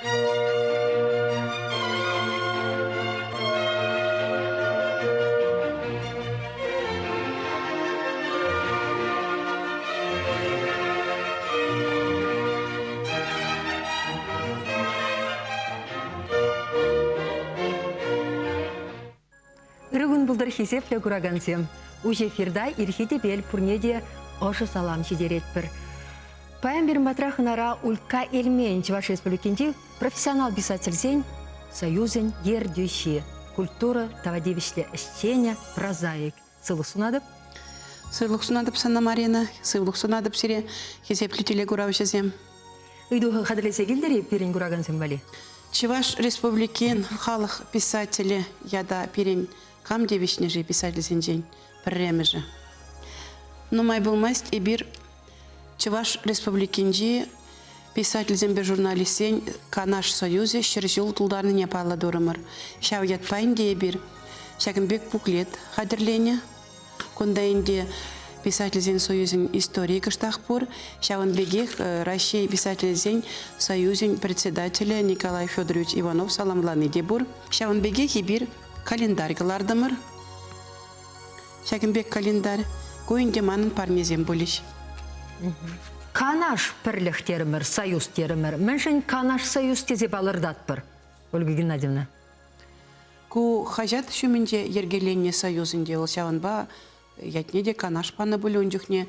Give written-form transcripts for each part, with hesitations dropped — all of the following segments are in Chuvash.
Ырӑ кун пултӑр, хисеплӗ куракансем! Уҫӑ эфирта ирхи тӗпел пурне те ӑшӑ салам ҫитеретпӗр. Паян пирӗн патра хӑнара Улька Эльмен, Чӑваш Республикинчи профессионал писательсен союзӗн ертӳҫи, культура тава тивӗҫлӗ ӗҫченӗ, прозаик. Сывлӑх сунатӑп. Сывлӑх сунатӑп сана, Марина. Сывлӑх сунатӑп сире, хисеплӗ телекуравҫӑсем. Ыйту хатӗрлесе килтӗр-и пирӗн куракансем валли? Чӑваш Республикин халӑх писателӗ ята пирӗн кам тивӗҫнӗ-ши писательсенчен пӗрремӗшӗ? Нумай пулмасть эпир Чӑваш Республикинчи писательсемпе журналистсен Канаш союзӗ 100 ҫул тултарнине паллӑ турӑмӑр. Ҫав ятпа ӗнтӗ эпир ҫакӑн пек буклет хатӗрленӗ. Кунта ӗнтӗ писательсен союзӗн историйӗ кӑштах пур. Ҫавӑн пекех Раҫҫей писателӗсен союзӗн председателӗ Николай Федорович Иванов саламлани те пур. Ҫавӑн пекех эпир календарь кӑлартӑмӑр. Ҫакӑн пек календарь. Ку ӗнтӗ манӑн парнесем пулӗҫ. Канаш пӗрлӗх терӗмӗр, союз терӗмӗр. Мӗншӗн Канаш союз тесе палӑртатпӑр, Ольга Геннадьевна? Ку хаҫат ҫумӗнче йӗркеленнӗ союз ӗнтӗ вӑл ҫавӑнпа ятне те Канаш панӑ пулӗ ун чухне.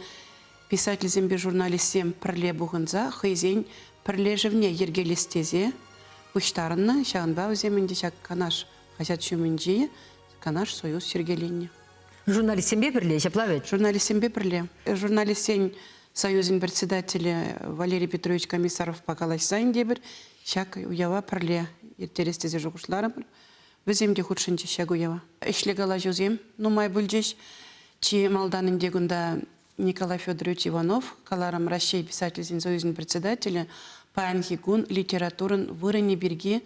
Писательсемпе журналистсем пӗрле пухӑнса хӑйсен пӗрлешӗвне йӗркелес тесе пуҫтарӑннӑ. Ҫавӑнпа вӗсем ӗнтӗ ҫак Канаш хаҫат ҫумӗнчи Канаш союз йӗркеленнӗ. Журналистсемпе пӗрле, ҫапла вӗт? Журналистсемпе пӗрле. Журналистсен союзӗн председателӗ Валерий Петрович Комиссаровпа калаҫса ӗнтӗ эпир ҫак уява пӗрле ирттерес тесе шухӑшларӑмӑр. Вӗсем те хутшӑнчӗҫ ҫак уява. Ӗҫлӗ калаҫусем нумай пулчӗҫ. Чи малтан ӗнтӗ кунта Николай Федорович Иванов, каларӑм, Раҫҫей писательсен союзӗн председателӗ, паянхи кун литературӑн вырӑнӗ пирки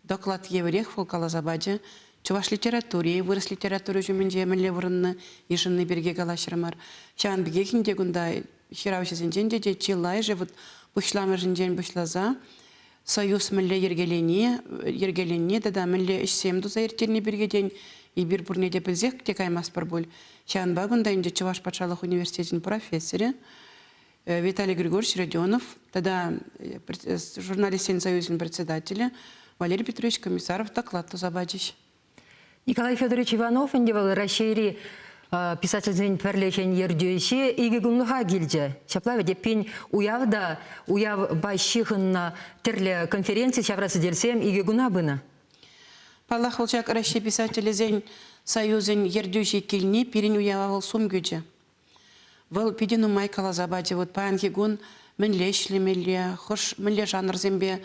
Доклад евӗрех вӑл каласа пачӗ. Чӑваш литератури, вырӑс литератури ҫумӗнче мӗнле вырӑннӑ йышӑнни пирки калаҫрӑмӑр. Ҫавӑн пекех ӗнтӗ кунта ҫыравҫӑсенчен те те чылайӑшӗ вот пуҫламӑшӗнчен пуҫласа союз мӗнле йӗркелени, йӗркеленни тата мӗнле ӗҫсем туса ирттерни пирки тен эпир пурне те пӗлсех те каймастпӑр пуль. Ҫавӑнпа кунта ӗнтӗ Чӑваш патшалӑх университечӗн профессорӗ Виталий Григорьевич Родионов тата журналистсен союзӗн председателӗ Валерий Петрович Комиссаров доклад туса пачӗҫ. Николай Федорович Иванов ӗнтӗ вӑл Раҫҫейри писательсен пӗрлӗхӗн ертӳҫи икӗ кунлӑха килчӗ. Ҫапла вӗт эппин уяв та уявпа ҫыхӑннӑ тӗрлӗ конференци ҫавра сӗтелсем икӗ куна пынӑ. Паллах, вӑл ҫак Раҫҫей писателӗсен союзӗн ертӳҫи килни пирӗн уява вӑл сум кӳчӗ. Вӑл питӗ нумай каласа пачӗ. Вот паянхи кун мӗнле ӗҫлемелле, хӑш мӗнле жанрсемпе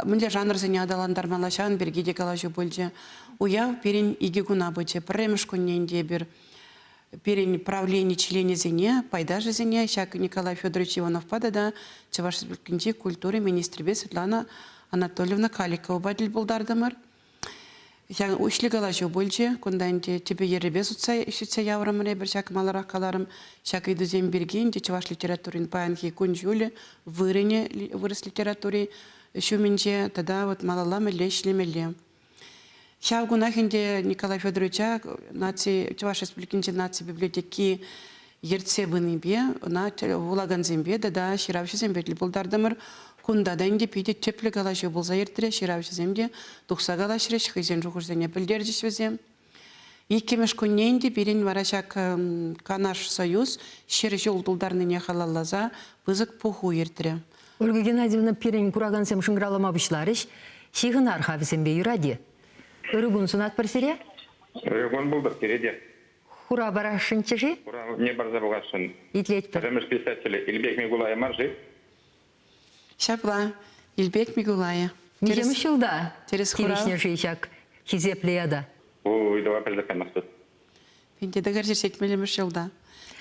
мӗнле жанрсене аталантармалла, ҫавӑн пирки те калаҫу пулчӗ. Уяв пирӗн икӗ куна пычӗ. Пӗрремӗш кунне ӗнтӗ эпир пирӗн правлени членӗсене, пайташӗсене ҫак Николай Федорович Ивановпа тата Чӑваш Республикинчи культура министрӗпе Светлана Анатольевна Каликовӑпа тӗл пултартӑмӑр. Ҫак уҫлӑ калаҫу пулчӗ. Кунта ӗнтӗ тӗпӗ-йӗрӗпе сутса сӳтсе яврӑмӑр эпир ҫак маларах каларӑм. Ҫак ыйтусем пирки ӗнтӗ чӑваш литературин паянхи кун-ҫулӗ, вырӑнӗ вырӑс литератури ҫумӗнче тата вот малалла мӗнле ӗҫлемелле. Ҫав кунах ӗнтӗ Николай Федоровича наци Чӑваш Республикинчи наци библиотеки ертсе пынипе ӑна вулакансемпе тата ҫыравҫӑсемпе тӗл пултартӑмӑр. Кунта та ӗнтӗ питӗ тӗплӗ калаҫу пулса иртрӗ. Ҫыравҫӑсем те тухса калаҫрӗҫ, хӑйсен шухӑшӗсене пӗлтерчӗҫ вӗсем. Иккӗмӗш кунне ӗнтӗ пирӗн вара ҫак Канаш Союз 100 ҫул тултарнине халалласа пысӑк пуху иртрӗ. Ольга Геннадьевна, пирӗн куракансем шӑнкӑравлама пуҫларӗҫ. Ҫыхӑнар-ха вӗсемпе юрать-и? Ырӑ кун сунатпӑр сире. Ырӑ кун пултӑр сире те. Хура парасшӑнччӗ-ши? Хуравне парса пӑхасшӑн. Итлетпӗр. Пӗрремӗш писатель Илпек Микулайӗ мар-ши? Ҫапла, Илпек Микулайӗ. Миҫемӗш ҫулта Тӗрӗс хурав. тивӗҫнӗ-ши ҫак хисеплӗ ята? Ку ыйтӑва пӗлсе каймастӑп. Пинте тӑкӑрчӗ ҫитмӗлмӗш ҫулта.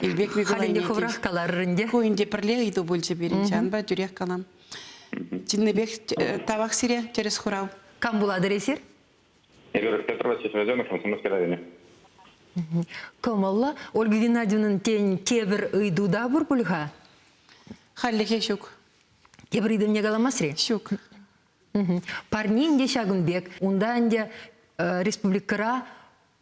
Илпек Халь ӗнтӗ Микулайне хӑвӑрах каларӑр ӗнтӗ. Ку ӗнтӗ пӗрле ыйту пулчӗ пирӗн, ҫавӑнпа тӳрех калам. Чӑннипех тавах сире, тӗрӗс хурав. Кам пулатӑр эсир? Эпир Петр Васильевич Родионов, Комсомольски районӗ. Кӑмӑллӑ. Ольга Геннадьевнӑн тен тепӗр ыйту та пур пуль-ха? Хальлӗхе ҫук. Тепӗр ыйтӑвне каламастри? Ҫук. Парни ӗнтӗ ҫакӑн пек. Унта ӗнтӗ республикӑра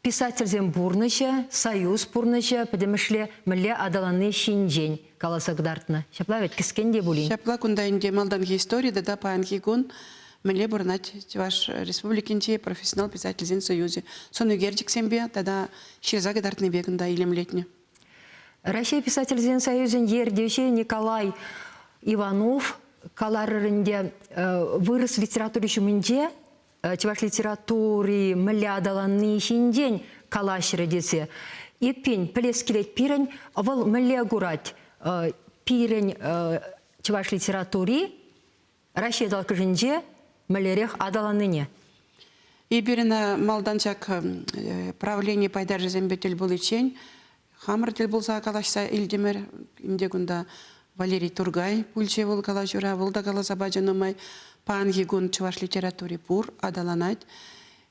писательсен пурнӑҫӗ, союз пурнӑҫӗ пӗтӗмӗшле мӗнле аталанни ҫинчен каласа кӑтартнӑ. Ҫапла вӗт кӗскен те пулин. Ҫапла кунта ӗнтӗ малтанхи истори тата паянхи кун мӗнле пурӑнать Чӑваш Республикинчи профессионал писательсен союзӗ сӑн ӳкерчӗксемпе тата ҫырса кӑтартнипе кунта илемлетнӗ. Раҫҫей писательсен союзӗн ертӳҫи Николай Иванов каларӑр ӗнтӗ вырӑс литератури ҫумӗнче чӑваш литератури мӗнле аталанни ҫинчен калаҫрӗ тесе. Эппин, пӗлес килет пирӗн, вӑл мӗнле курать пирӗн чӑваш литератури Раҫҫей талккӑшӗнче мӗнлерех аталаннине? Эпир ӑна малтан ҫак правлени пайташӗсемпе тӗл пуличчен хамӑр тӗл пулса калаҫса илтӗмӗр. Ӗнтӗ кунта Валерий Тургай пулчӗ вӑл калаҫура, вӑл та каласа пачӗ нумай. Паянхи кун чӑваш литератури пур, аталанать.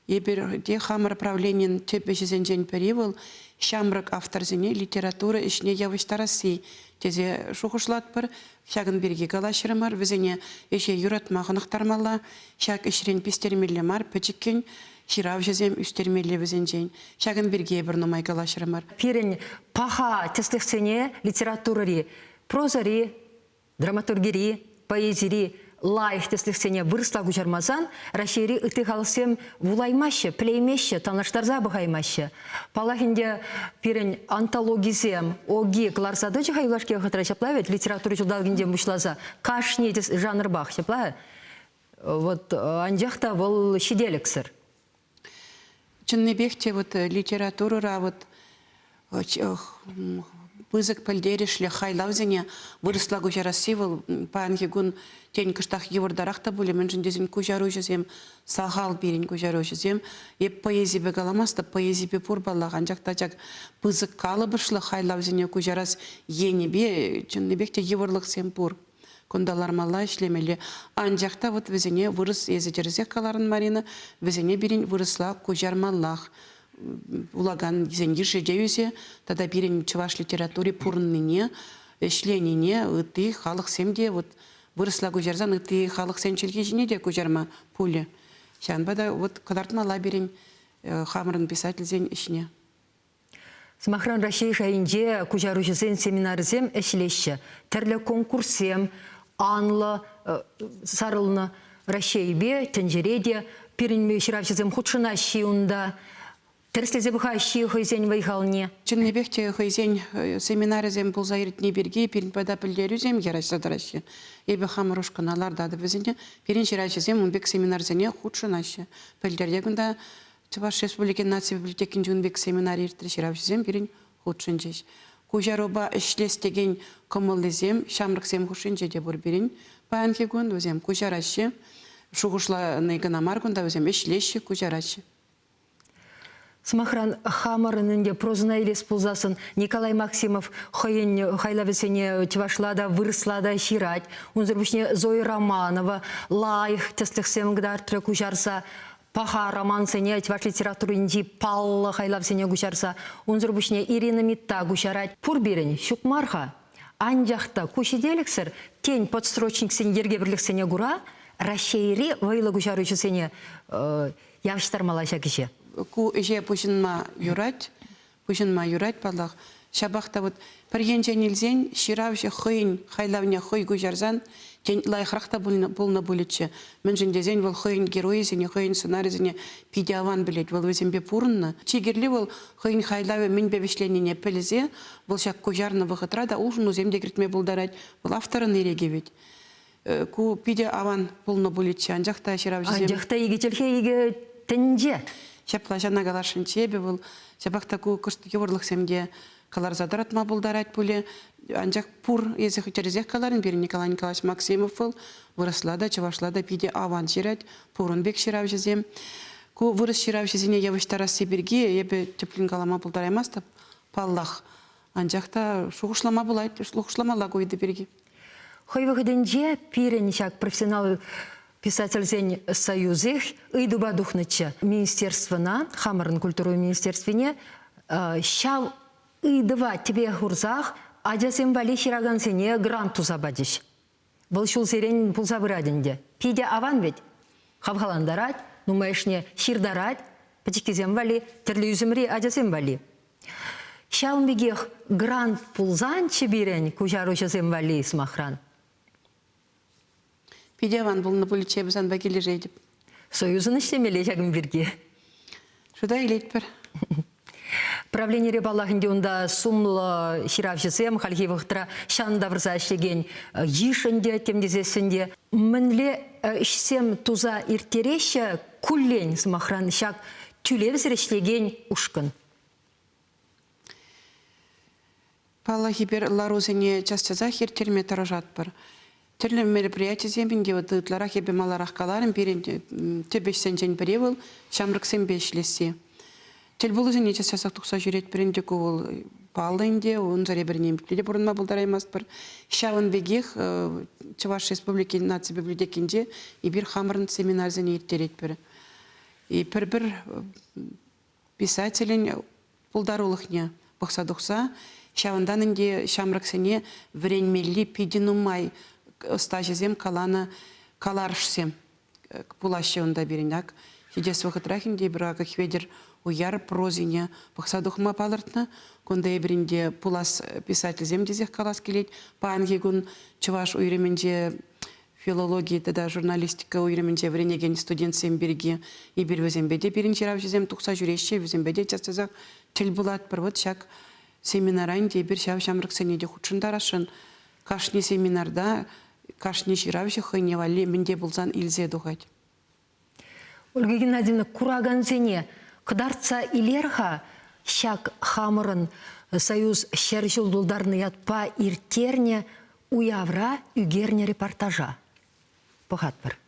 Эпир те хамӑр правленин тӗп ӗҫӗсенчен пӗри вӑл ҫамрӑк авторсене литература ӗҫне явӑҫтарасси тесе шухӑшлатпӑр. Ҫакӑн пирки калаҫрӑмӑр. Вӗсене ӗҫе юратма хӑнӑхтармалла, ҫак ӗҫрен пистермелле мар, пӗчӗккӗн ҫыравҫӑсем ӳстермелле вӗсенчен. Ҫакӑн пирки эпир нумай калаҫрӑмӑр. Пирӗн паха тӗслӗхсене литературӑри, прозӑри, драматургири, поэзири лайӑх тӗслӗхсене вырӑсла куҫармасан Раҫҫейри ытти халӑхсем вулаймаҫҫӗ, пӗлеймеҫҫӗ, танлаштарса пӑхаймаҫҫӗ. Паллах ӗнтӗ, пирӗн антологисем, ОГИ кӑларса тӑчӗ-ха юлашки вӑхӑтра ҫапла вӗт, литература ҫулталӑкӗнчен пуҫласа кашни жанрпах ҫапла. Вот анчах та вӑл ҫителӗксӗр. Чӑннипех те вот литературӑра вот пысӑк пӗлтерӗшлӗ хайлавсене вырӑсла куҫарасси вӑл паянхи кун тен кӑштах йывӑртарах та пулӗ, мӗншӗн тесен куҫаруҫӑсем сахал пирӗн куҫаруҫӑсем. Эп поэзипе каламастӑп, поэзипе пур паллах, анчах та ҫак пысӑк калӑпӑшлӑ хайлавсене куҫарас енӗпе чӑннипех те йывӑрлӑхсем пур. Кунта лармалла, ӗҫлемелле. Анчах та вот вӗсене вырӑс, эсӗ тӗрӗсех каларӑн, Марина, вӗсене пирӗн вырӑсла куҫармаллах. Вулакансен йышӗ те ӳсӗ тата пирӗн чӑваш литератури пурӑннине, ӗҫленине ытти халӑхсем те вот вырӑсла куҫарсан ытти халӑхсен чӗлхи ҫине те куҫарма пулӗ. Ҫавӑнпа та вот кӑтартмалла пирӗн хамӑрӑн писательсен ӗҫне. Сӑмахран, Раҫҫей шайӗнче куҫаруҫӑсен семинарӗсем ӗҫлеҫҫӗ. Тӗрлӗ конкурссем анлӑ сарӑлнӑ Раҫҫейпе, тӗнчере те пирӗн ҫыравҫӑсем хутшӑнаҫҫӗ унта. Тӗрӗслесе пӑхаҫҫӗ хӑйсен вӑй-халне. Чӑннипех те хӑйсен семинарӗсем пулса иртни пирки пирӗн пата пӗлтерӳсем яраҫса тӑраҫҫӗ. Эпӗ хамӑр ушкӑна лартатӑп вӗсене. Пирӗн ҫыравҫӑсем ун пек семинарсене хутшӑнаҫҫӗ. Пӗлтерте кунта Чӑваш Республикин наци библиотекинче ун пек семинар иртрӗ, ҫыравҫӑсем пирӗн хутшӑнчӗҫ. Куҫарупа ӗҫлес текен кӑмӑллисем ҫамрӑксем хушшинче те пур пирӗн паянхи кун. Вӗсем куҫараҫҫӗ. Шухӑшлани кӑна мар кунта, вӗсем ӗҫлеҫҫӗ, куҫараҫҫӗ. Сӑмахран, хамӑрӑн ӗнтӗ прозӑна илес пулсассӑн Николай Максимов хӑйӗн хайлавӗсене чӑвашла та, вырӑсла та ҫырать. Унсӑр пуҫне Зоя Романова лайӑх тӗслӗхсем кӑтартрӗ куҫарса. Паха романсене чӑваш литературинчи паллӑ хайлавсене куҫарса, унсӑр пуҫне Ирина Митта куҫарать. Пур пирӗн, ҫук мар-ха. Анчах та ку ҫителӗксӗр, тен, подстрочниксен йӗрке-пӗрлӗхсене кура Раҫҫейри вӑйлӑ куҫаруҫӑсене явӑҫтармалла ҫак ӗҫе. Ку ӗҫе пуҫӑнма юрать, пуҫӑнма юрать, паллах. Ҫапах та вот пӗр енчен илсен ҫыравҫӑ хӑйӗн хайлавне хӑй куҫарсан, тен, лайӑхрах та пулнӑ пулӗччӗ. Мӗншӗн тесен вӑл хӑйӗн геройӗсене, хӑйӗн сӑнарӗсене питӗ аван пӗлет, вӑл вӗсемпе пурӑннӑ. Чи кирли вӑл хӑйӗн хайлавӗ мӗнпе вӗҫленнине пӗлсе, вӑл ҫак куҫарнӑ вӑхӑтра та улшӑнусем те кӗртме пултарать. Вӑл авторӑн ирӗкӗ вӗт. Ку питӗ аван пулнӑ пулӗччӗ, анчах та ҫыравҫӑсем... Анчах та икӗ чӗлхе икӗ тӗнче. Ҫапла ҫавна каласшӑнччӗ эпӗ вӑл. Ҫапах та ку кӑшт йывӑрлӑхсем те кӑларса тӑратма пултарать пулӗ. Анчах пур, эсӗ тӗрӗсех каларӑн, пирӗн Николай Николаевич Максимов вӑл вырӑсла та, чӑвашла та питӗ аван ҫырать. Пур ун пек ҫыравҫӑсем. Ку вырӑс ҫыравҫисене явӑҫтарасси пирки эпӗ тӗплӗн калама пултараймастӑп, паллах. Анчах та шухӑшлама пулать, шухӑшламалла ку ыйту пирки. Хӑй вӑхӑтӗнче пирӗн ҫак профессионал писательсен союзех ыйтупа тухнӑччӗ. Министерствӑна, хамӑрӑн культура министерствине ҫав ыйтӑва тӗпе хурсах ачасем валли ҫыракансене грант туса пачӗҫ. Вӑл ҫулсерен пулса пырать ӗнтӗ. Питӗ аван вӗт. хавхалантарать, нумайӑшне ҫыртарать, пӗчӗккисем валли, тӗрлӗ ӳсӗмри ачасем валли. Ҫавӑн пекех грант пулсанччӗ пирӗн куҫаруҫӑсем валли, сӑмахран. Питӗ аван пулнӑ пулӗччӗ, эпӗ санпа килӗшетӗп. Союзӑн ӗҫлемелле ҫакӑн пирки. Шута илетпӗр. Правленире, паллах, ӗнтӗ унта сумлӑ ҫыравҫӑсем хальхи вӑхӑтра ҫан тавӑрса ӗҫлекен йыш ӗнтӗ, тем тесессӗн те. Мӗнле ӗҫсем туса ирттереҫҫӗ куллен, сӑмахран, ҫак тӳлевсӗр ӗҫлекен ушкӑн? Паллах, эпир ларусене час-часах ирттерме тӑрӑшатпӑр. Тӗрлӗ мероприятисем ӗнтӗ вот ытларах эпӗ маларах каларӑм, пирӗн тӗп ӗҫсенчен пӗри вӑл ҫамрӑксемпе ӗҫлесси. Тӗлпулусене час-часах тухса ҫӳретпӗр ӗнтӗ, ку вӑл паллӑ ӗнтӗ, унсӑр эпир нимӗнле те пурӑнма пултараймастпӑр. Ҫавӑн пекех Чӑваш Республикин наци библиотекинче эпир хамӑрӑн семинарсене ирттеретпӗр. И пӗр-пӗр писателӗн пултарулӑхне пӑхса тухса ҫавӑнтан ӗнтӗ ҫамрӑксене вӗренмелли питӗ нумай ӑстаҫӑсем каланӑ каларӑшсем пулаҫҫӗ унта пирӗн ак. Ҫитес вӑхӑтрах ӗнтӗ эпир акӑ Хветӗр Уяр прозине пӑхса тухма палӑртнӑ. Кунта эпир ӗнтӗ пулас писательсем тесех калас килет. Паянхи кун чӑваш уйрӑмӗнче филологи тата журналистика уйрӑмӗнче вӗренекен студентсем пирки эпир вӗсемпе те пирӗн ҫыравҫӑсем тухса ҫӳреҫҫӗ, вӗсемпе те час-часах тӗл пулатпӑр. Вот ҫак семинара ӗнтӗ эпир ҫав ҫамрӑксене те хутшӑнтарасшӑн. Кашни семинарта кашни ҫыравҫӑ хӑйне валли мӗн те пулсан илсе тухать. Ольга Геннадьевна, куракансене кӑтартса илер-ха ҫак хамӑрӑн Союз 100 ҫул тултарнӑ ятпа ирттернӗ уявра ӳкернӗ репортажа. Пӑхатпӑр.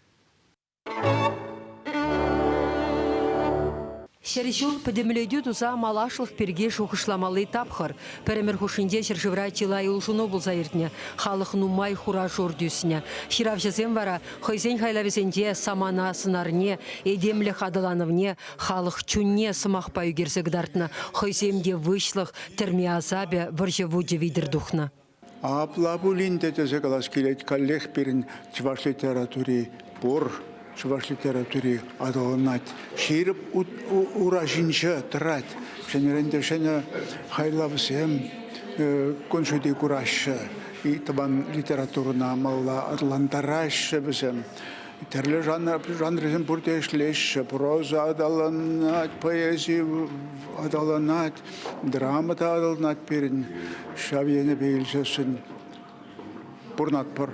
100 ҫул пӗтӗмлетӳ туса малашлӑх пирки шухӑшламалли тапхӑр. Пӗр ӗмӗр хушшинче ҫӗршывра чылай улшӑну пулса иртнӗ. Халӑх нумай хура-шур тӳснӗ. Ҫыравҫӑсем вара хӑйсен хайлавӗсенче самана сӑнарне, этемлӗх аталанӑвне, халӑх чунне сӑмахпа ӳкерсе кӑтартнӑ. Хӑйсем те выҫлӑх, тӗрме асапӗ, вӑрҫӑ вучӗ витӗр тухнӑ. Апла пулин те тесе калас килет, каллех пирӗн чӑваш литератури пур, чӑваш литератури аталанать. Ҫирӗп ура ҫинче тӑрать. Ҫӗнӗрен те ҫӗнӗ хайлавсем кун ҫути кураҫҫӗ. Тӑван литературӑна малалла аталантараҫҫӗ вӗсем. Тӗрлӗ жанрсем пурте ӗҫлеҫҫӗ. Проза аталанать, поэзи аталанать, драма та аталанать пирӗн. Ҫав енӗпе илсессӗн пурӑнатпӑр.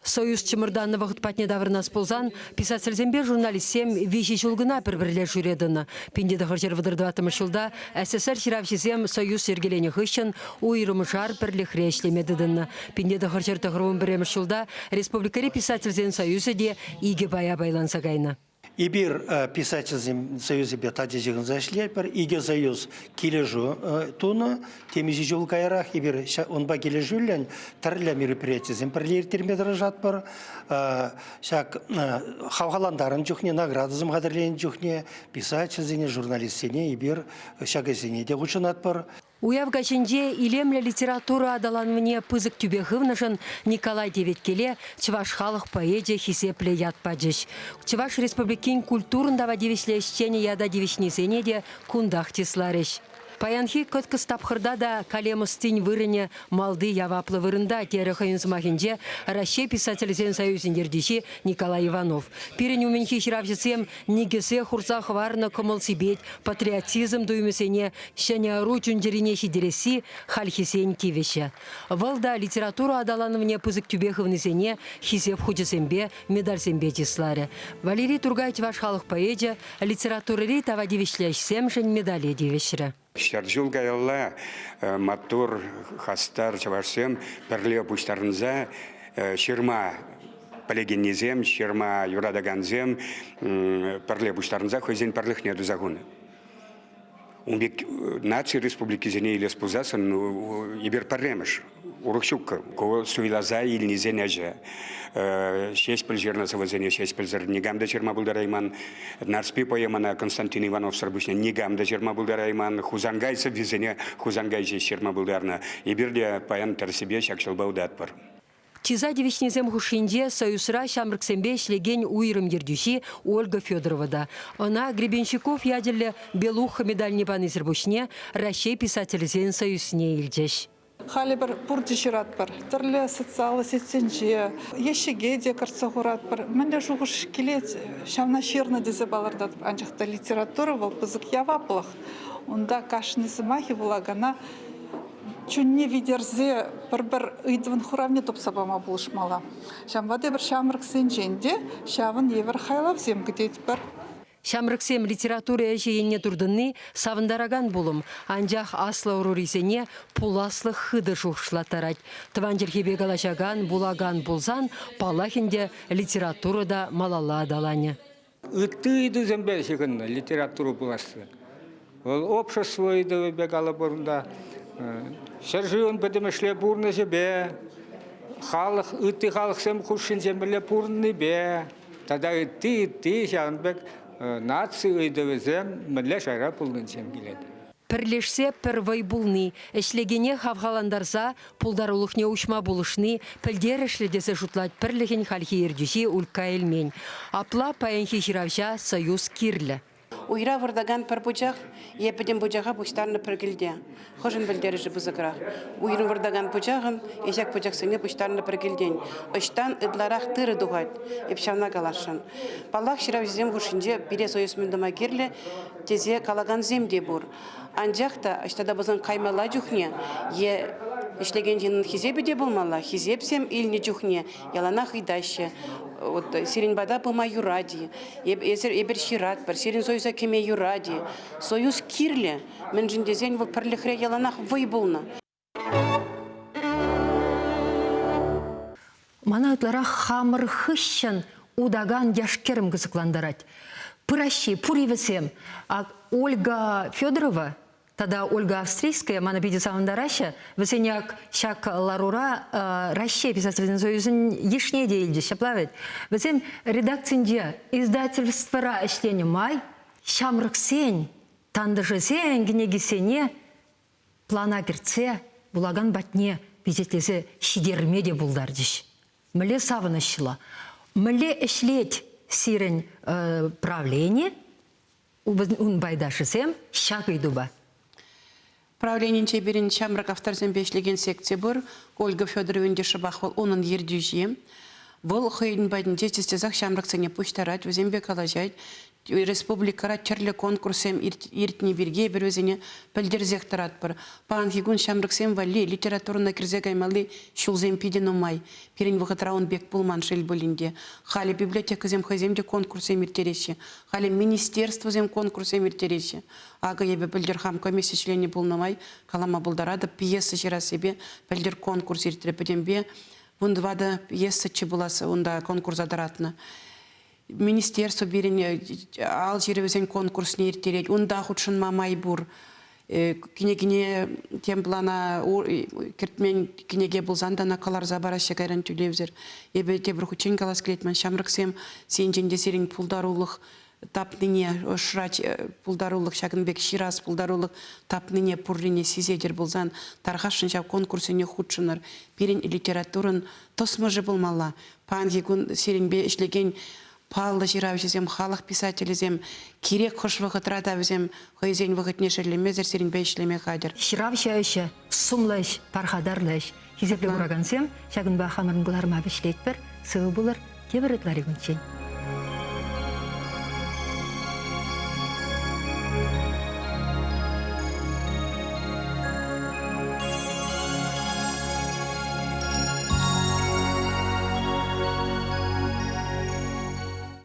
Союз чӑмӑртаннӑ вӑхӑт патне таврӑнас пулсан писательсемпе журналистсем виҫӗ ҫул кӑна пӗр-пӗрле ҫӳре тӑнӑ. 1934 ҫулта СССР ҫыравҫисем Союз йӗркеленӗ хыҫҫӑн уйрӑмшар пӗрлӗхре ӗҫлеме тытӑннӑ. 1991 ҫулта республикӑри писательсен союзӗ те икӗ пая пайланса кайнӑ. Эпир писательсен союзӗпе тачӑ ҫыхӑнса ӗҫлетпӗр. Икӗ союз килӗшӳ тунӑ. Темиҫе ҫул каярах эпир унпа килӗшӳллӗн тӗрлӗ мероприятисем пӗрле ирттерме тӑрӑшатпӑр. Ҫак хавхалантарнӑ чухне, наградӑсем хатӗрленӗ чухне писательсене, журналистсене эпир ҫак ӗҫсене те хутшӑнатпӑр. Уяв каҫӗнче илемлӗ литература аталанӑвне пысӑк тӳпе хывнӑшӑн Николай Теветкеле чӑваш халӑх поэчӗ хисеплӗ ят пачӗҫ. Чӑваш Республикин культурӑн тава тивӗҫлӗ ӗҫченӗ ята тивӗҫнисене те кунтах чысларӗҫ. Паянхи кӑткӑс тапхӑрта та калем ӑстин вырӑнӗ малти яваплӑ вырӑнта, терӗ хӑйӗн сӑмахӗнче Раҫҫей писателӗсен союзӗн ертӳҫи Николай Иванов. Пирӗн умӗнхи ҫыравҫӑсем никӗсе хурса хӑварнӑ кӑмӑл-сипет, патриотизм туйӑмӗсене ҫӗнӗ ӑру чун-чӗрине ҫитересси хальхисен тивӗҫӗ. Вӑл та литература аталанӑвне пысӑк тӳпе хывнисене Хисеп хучӗсемпе, медальсемпе чысларӗ. Валерий Туркай чӑваш халӑх поэчӗ литературӑри тава тивӗҫлӗ ӗҫсемшӗн медале тивӗҫрӗ. 100 ҫул каялла маттур, хастар чӑвашсем пӗрле пуҫтарӑнса ҫырма пӗлекеннисем, ҫырма юратакансем пӗрле пуҫтарӑнса хӑйсен пӗрлӗхне туса хунӑ. Ун пек наци республикисене илес пулсассӑн эпир пӗрремӗш, урӑх ҫук. Ку суйласа илнисен ӗҫӗ. Ҫеҫпӗл ҫырнӑ сӑвӑсене Ҫеҫпӗлсӗр никам та ҫырма пултарайман. Нарспи поэмӑна Константин Ивановсӑр пуҫне никам та ҫырма пултарайман. Хусанкай сӑввисене Хусанкай ҫеҫ ҫырма пултарнӑ. Эпир те паян тӗрӗссипе ҫак ҫулпа утатпӑр. Чыса тивӗҫнисем хушшинче Союзра ҫамрӑксемпе ӗҫлекен уйрӑм ертӳҫи Ольга Федорова та. Ӑна Гребенщиков ячӗллӗ Белуха медальне панисӗр пуҫне Раҫҫей писателӗсен союзне илчӗҫ. Халӗ пӗр пурте ҫыратпӑр. Тӗрлӗ социаллӑ сетьсенче ещӗке те кӗртсе хуратпӑр. Мӗнле шухӑш килет, ҫавна ҫырнӑ тесе палӑртатӑп. Анчах та литература вӑл пысӑк яваплӑх. Унта кашни сӑмахӗ вулакана чунне витерсе пӗр-пӗр ыйтӑвӑн хуравне тупса пама пулӑшмалла. Ҫавӑнпа та эпир ҫамрӑксенчен те ҫавӑн евӗр хайлавсем кӗтетпӗр. Ҫамрӑксем литература ӗҫӗ енне туртӑнни савӑнтаракан пулӑм, анчах аслӑ ӑрурисене пуласлӑх хытӑ шухӑшлаттарать. Тӑван чӗлхепе калаҫакан, вулакан пулсан, паллах ӗнтӗ, литература та малалла аталанӗ. Ытти ыйтусемпе ҫыхӑннӑ литература пуласси. Вӑл общество ыйтӑвӗпе калӑпӑр унта, ҫӗршывӑн пӗтӗмӗшле пурнӑҫӗпе, халӑх ытти халӑхсем хушшинче мӗнле пурӑннипе тата ытти-ытти ҫавӑн пек наци ыйтӑвӗсем мӗнле шайра пулнинчен килет. Пӗрлешсе пӗр вӑй пулни, ӗҫлекене хавхалантарса пултарулӑхне уҫма пулӑшни пӗлтерӗшлӗ тесе шутлать пӗрлӗхӗн хальхи ертӳҫи Улька Эльмен. Апла паянхи ҫыравҫа союз кирлӗ. Уйра выртакан пӗр пучах е пӗтӗм пучаха пуҫтарнӑ пӗр килте. Хӑшӗн пӗлтерӗшӗ пысӑкрах? Уйрӑм выртакан пучахӑн е ҫак пучахсене пуҫтарнӑ пӗр килтен ӑҫтан ытларах тырӑ тухать? Эп ҫавна каласшӑн. Паллах, ҫыравҫӑсем хушшинче пире союз мӗн тума кирлӗ тесе калакансем те пур. Анчах та ӑҫта та пулсан каймалла чухне е ӗҫлекен ҫыннӑн хисепӗ те пулмалла, хисепсем илнӗ чухне яланах ыйтаҫҫӗ. Вот сирӗн пата пыма юрать-и? Эсир эпир ҫыратпӑр, сирӗн союза кӗме юрать-и? Союз кирлӗ, мӗншӗн тесен вӑл пӗрлӗхре яланах вӑй пулнӑ. Мана ытларах хамӑр хыҫҫӑн утакан яш-кӗрӗм кӑсӑклантарать. Пыраҫҫи, пур-и вӗсем? Ак Ольга Федорова тата Ольга Австрийская мана питӗ савӑнтараҫҫӗ. Вӗсене ак ҫак ларура Раҫҫей писательсен союзӗн йышне те илчӗҫ, ҫапла вӗт? Вӗсем редакцинче, издательствӑра ӗҫленӗ май ҫамрӑксен, тантӑшӗсен кӗнекисене плана кӗртсе вулакан патне пичетлесе ҫитерме те пултарчӗҫ. Мӗнле савӑнӑҫлӑ, мӗнле ӗҫлет сирӗн правлени, ун пайташӗсем ҫак ыйтупа? Правленинче пирӗн ҫамрӑк авторсемпе ӗҫлекен секци пур. Ольга Федоровна ӗнтӗ шӑпах вӑл унӑн ертӳҫи. Вӑл хӑйӗн патӗнче час-часах ҫамрӑксене пуҫтарать, вӗсемпе калаҫать. Республикӑра тӗрлӗ конкурссем иртни пирки эпир вӗсене пӗлтерсех тӑратпӑр. Паянхи кун ҫамрӑксем валли литературӑна кӗрсе каймалли ҫулсем питӗ нумай. Пирӗн вӑхӑтра ун пек пулман, шел пулин те. Халӗ библиотекӑсем хӑйсем те конкурссем ирттереҫҫӗ. Халӗ министерствӑсем конкурссем ирттереҫҫӗ. Акӑ эпӗ пӗлтӗр хам комисси членӗ пулнӑ май калама пултаратӑп, пьеса ҫырассипе пӗлтӗр конкурс иртрӗ. Пӗтӗмпе 14 пьесӑччӗ пулас унта конкурса тӑратнӑ. Министерство пирӗн ал ҫырӑвӗсен конкурсне ирттерет. Унта хутшӑнма май пур. Кӗнекене тем плана кӗртмен кӗнеке пулсан та ӑна кӑларса параҫҫӗ кайран тӳлевсӗр. Эпӗ тепӗр хутчен калас килет ман ҫамрӑксем сенчен те сирӗн пултарулӑх тапнине, ӑшра пултарулӑх ҫакӑн пек ҫырас пултарулӑх тапнине пуррине сисетӗр пулсан тархасшӑн ҫав конкурссене хутшӑнӑр. Пирӗн литературӑн тӑсмӑшӗ пулмалла. Паянхи кун сирӗнпе ӗҫлекен паллӑ ҫыравҫӑсем, халӑх писателӗсем кирек хӑш вӑхӑтра та вӗсем хӑйсен вӑхӑтне шеллемесӗр сирӗнпе ӗҫлеме хатӗр. Ҫыравҫӑ ӗҫӗ, сумлӑ ӗҫ, пархатарлӑ ӗҫ. Хисеплӗ куракансем, ҫакӑнпа хамӑрӑн кӑларӑма вӗҫлетпӗр. Сывӑ пулӑр, тепӗр ытларикунччен.